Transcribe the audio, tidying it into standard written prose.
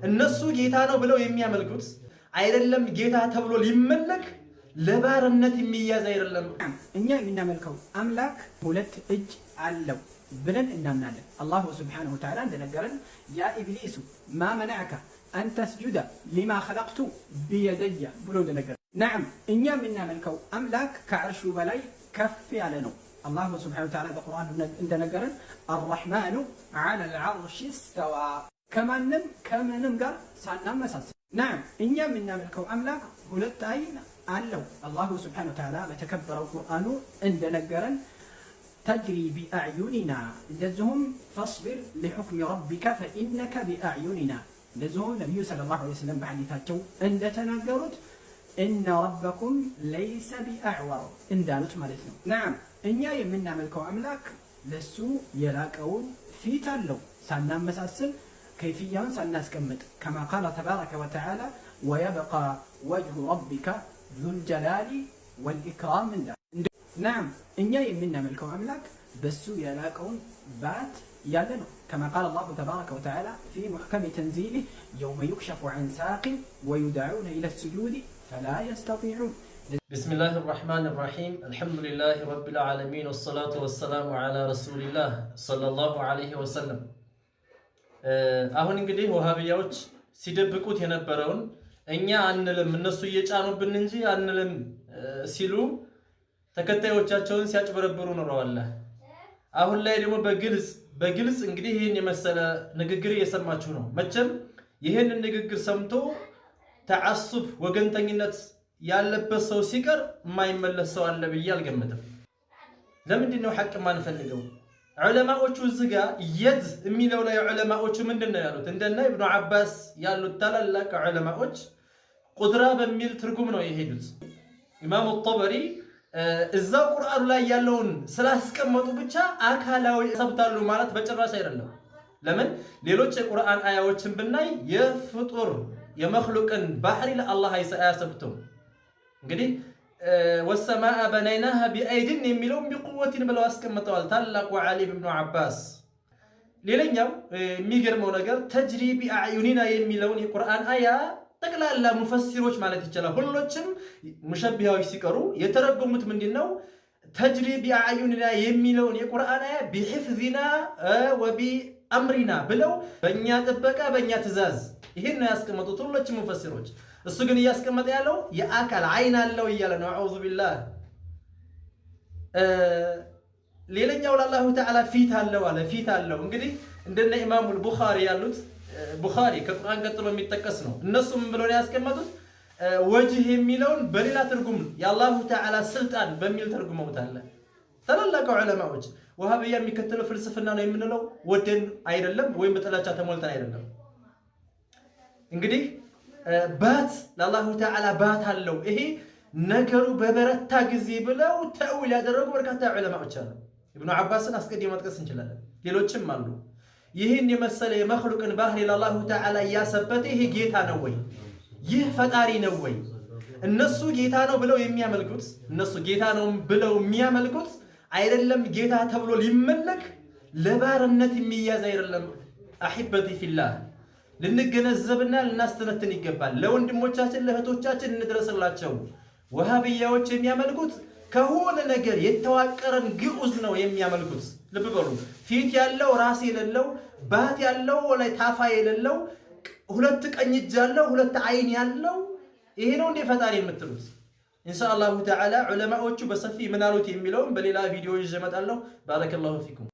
እነሱ ጌታ ነው ብለው የሚያመልኩት አይደለም። ጌታ ተብሎ ሊመለክ ለባርነት የሚያዝ አይደለም። እኛ የምናመልከው አምላክ ሁለት እጅ አለው ብለን እናምናለን። الله سبحانه وتعالى እንደነገረን يا إبليس ما منعك أن تسجد لما خلقت بيدي ብሎ እንደነገረን፣ نعم እኛ የምናመልከው አምላክ ከዐርሹ በላይ ከፍ ያለ ነው። الله سبحانه وتعالى በቁርአን እንደነገረን الرحمن على العرش استوى ከማንም ከምንም ጋር ሳናመሳስል። نعم እኛ የምናመልከው አምላክ ሁለት አይን አለው። الله سبحانه وتعالى በተከበረው ቁርአኑ እንደነገረን تجري بأعيننا፣ እንደዚሁም فاصبر لحكم ربك فإنك بأعيننا፣ እንደዚሁም ነቢዩ صلى الله عليه وسلم በሐዲታቸው እንደተናገሩት إن ربكم ليس بأعور እንዳሉት ማለት ነው። نعم እኛ የምናመልከው አምላክ ለሱ የላቀውን ፊት አለው ሳናመሳስል ከይፍያውን ሳናስቀምጥ كما قال تبارك وتعالى ويبقى وجه ربك ذو الجلال والإكرام እንዳለ። نعم እኛ የምናመልከው አምላክ በሱ የላቀውን ባት ያለ ነው። كما قال الله تبارك وتعالى في محكم تنزيله يوم يكشف عن ساق ويدعون إلى السجود فلا يستطيعون። بسم الله الرحمن الرحيم الحمد لله رب العالمين والصلاة والسلام على رسول الله صلى الله عليه وسلم። አሁን እንግዲህ ወሃቢያዎች ሲደብቁት የነበረውን እኛ አንልም እነሱ እየጫኑብን እንጂ አንልም ሲሉ ተከታዮቻቸውን ሲያጭበረብሩ ኖረዋል። አሁን ላይ ደግሞ በግልጽ በግልጽ እንግዲህ ይህን የመሰለ ንግግር እየሰማችሁ ነው። መቼም ይህንን ንግግር ሰምቶ تعصب ወገንተኝነት ያለበት ሰው ሲቀር የማይመለስ ሰው አለ ብዬ አልገምትም። ለምንድን ነው ሐቅ የማንፈልገው? ዑለማዎቹ እዚህ ጋር يد የሚለው ላይ ዑለማዎቹ ምንድን ነው ያሉት? እንደነ ኢብኑ አባስ ያሉት ታላላቅ ዑለማዎች قدرة በሚል ትርጉም ነው የሄዱት። ኢማሙ ጠበሪ እዛው ቁርአኑ ላይ ያለውን ስላስቀመጡ ብቻ አካላዊ ሰብታሉ ማለት በጭራሽ አይደለም። ለምን ሌሎች የቁርአን አያዎችን ብናይ የፍጡር የመክሉቅን ባህሪ ለአላህ አያሰብቱም። እንግዲህ والسماء بنيناها بأيد የሚለውን بقوة ብለው አስቀምጠዋል ታላቁ ዓሊም ኢብኑ አባስ። ሌላኛው የሚገርመው ነገር تجري بأعيننا የሚለውን የቁርአን አያ ጠቅላላ ሙፈሲሮች ማለት ይቻላል ሁሎችም ሙሸቢሃዎች ሲቀሩ የተረጎሙት ምንድን ነው? تجري بأعيننا የሚለውን የቁርአን አያ بحفظنا وبأمرنا ብለው በእኛ ጥበቃ በእኛ ትእዛዝ ይህን ነው ያስቀመጡት ሁሎችም ሙፈሲሮች። እሱ ግን እያስቀመጠ ያለው የአካል አይን አለው እያለ ነው። أعوذ بالله። ሌላኛው ለ الله تعالى ፊት አለው አለ። ፊት አለው እንግዲህ እንደነ ኢማሙል ቡኻሪ ያሉት፣ ቡኻሪ ከቁርአን ቀጥሎ የሚጠቀስ ነው። እነሱ ምን ብለው ነው ያስቀመጡት? وجه የሚለውን በሌላ ትርጉም የ الله تعالى ስልጣን በሚል ተርጉመውታል። ታላላቅ ዑለማዎች ወሃብያ የሚከተለው ፍልስፍና ነው የምንለው ወደን አይደለም፣ ወይም በጥላቻ ተሞልተን አይደለም። እንግዲህ ባት ለ الله تعالى ባት አለው ይሄ ነገሩ በበረታ ጊዜ ብለው تأويل ያደረጉ በርካታ ዑለማዎች አሉ። ኢብኑ አባስን አስቀድሞ መጥቀስ እንችላለን። ሌሎችም አሉ። ይህን የመሰለ የመክሉቅን ባህሪ ለ الله تعالى እያሰበተ ይሄ ጌታ ነው ወይ? ይህ ፈጣሪ ነው ወይ? እነሱ ጌታ ነው ብለው የሚያመልኩት እነሱ ጌታ ነው ብለው የሚያመልኩት አይደለም። ጌታ ተብሎ ሊመለክ ለባርነት የሚያዝ አይደለም። أحبتي في الله ልንገነዘብና ልናስተነትን ይገባል። ለወንድሞቻችን ለእህቶቻችን እንድረስላቸው። ወሃብያዎች የሚያመልኩት ከሆነ ነገር የተዋቀረን ግዑዝ ነው የሚያመልኩት። ልብ በሉ። ፊት ያለው ራስ የሌለው፣ ባት ያለው ላይ ታፋ የሌለው፣ ሁለት ቀኝ እጅ ያለው፣ ሁለት አይን ያለው ይሄ ነው እንዴ ፈጣሪ የምትሉት? إن شاء الله تعالى ዑለማዎቹ በሰፊ ምን አሉት የሚለውን በሌላ ቪዲዮ ይዤ እመጣለሁ። بارك الله فيكم።